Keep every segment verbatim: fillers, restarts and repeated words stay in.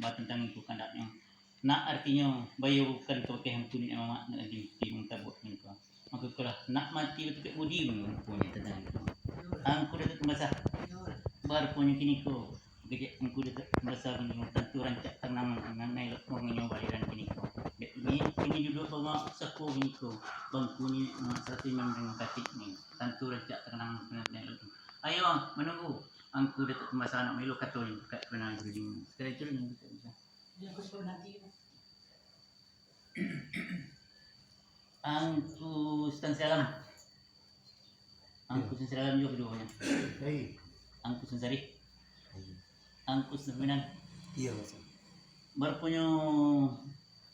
Batantang itu kandaknyo. Nak artinyo, bayo bukan ka bakeh angku niniak mamak nak di, di mangtabuak niko. Mako ikolah, nak mati batukek budi ruponyo tantang itu. Angku Datuak Tumbasa, baruponyo kiniko, kecek angku Datuak Tumbasa kiniko, tantu rancak tanang, nan elok mangonyo baliran kiniko. Dek ini, kini duduak bamak pusako kiniko, bangku ni, eh, saratuih imam dengan katik ni, tantu rancak tanang, nan elok. Ayo, manunggu, angku Datuak Tumbasa nak mailo kato ni, pakak pernah juding. Sekali tu dengan kita bisa. Angku Sutan Salam. Angku Sutan Salam juga keduanya. Hei. Angku Sutan Sarih. Hei. Angku Sutan Minang. Iya, Mas. Baruponyo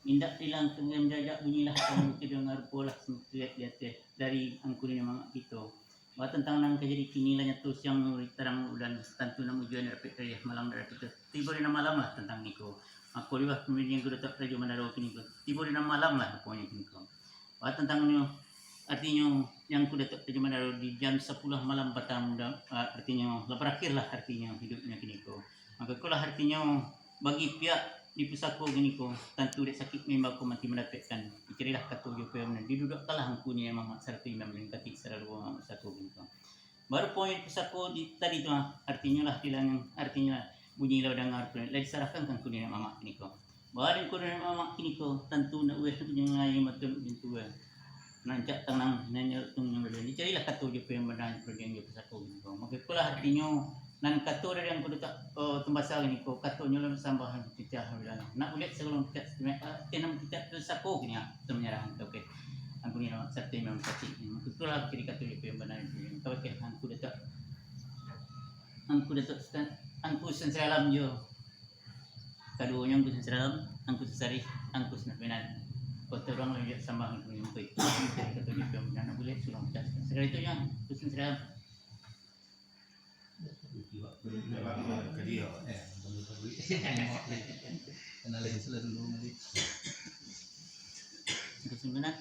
indak ilang tengah menjajak bunyilah kamu tidak dengar polah singkek di ateh dari angku niniak mamak kito. Batantang nan ka jadi kini lah nyato siang tarang bulan, tantu nan ujuan dapek dari malam dari kita. Tibo di nan malam lah tantang niko. Mako liwah kemudian kudo tak Rajo Mandaro kiniko. Tibo di nan malam lah pokoknya kiniko. Batantangnyo, artinyo, yang kudo tak Rajo Mandaro di jam sapuluah malam patang, da-, ah, artinyo, lah barakhir lah artinyo hidupnyo kiniko. Mako ikolah artinyo, bagi pihak di pusako kiniko, tantu dek sakik maimbau ko mati mandapekkan. Dicarilah kato jo payah, didudukkanlah angku niniak mamak sarato imam dan katik sarato mamak pusako kiniko. Baruponyo pusako di, tadi tu, ah, artinyo lah dilangang, artinyo lah bunyi lah danga, lah disarahkan ka angku niniak mamak kiniko. Baa dek angku niniak mamak kiniko, tantu nak uweh tu jangan aia mato nak pintu, eh. Rancak tanang, nan nyaruk tu nyang dulu. Dicarilah kato jo payah bana, jo payah jo pusako kiniko. Mako ikolah artinyo, nan kato dari angku Datuak, eh, Tumbasa kiniko, katonyo lah sambah titah bilang. Nak buliak sagalo kicak, eh, tenam kicak tu sako kini, ah, tu manyarah, oke. Angku niniak mamak sarato imam katik. Mako ikolah ciri kato jo payah bana, oke, angku Datuak. Angku Datuak Sutan, angku Sutan Salam jo. Kaduonyo angku Sutan Salam, angku Sutan Sarih, angku Sutan Minang. Koto urang lah jak sambah angku niniak mamak. Ciri kato jo payah bana, nak buliak sagalo kicak. Sagalo itu nyo, angku Sutan Salam. Kenalin sila dulu, Mali. Angku Sutan Minang.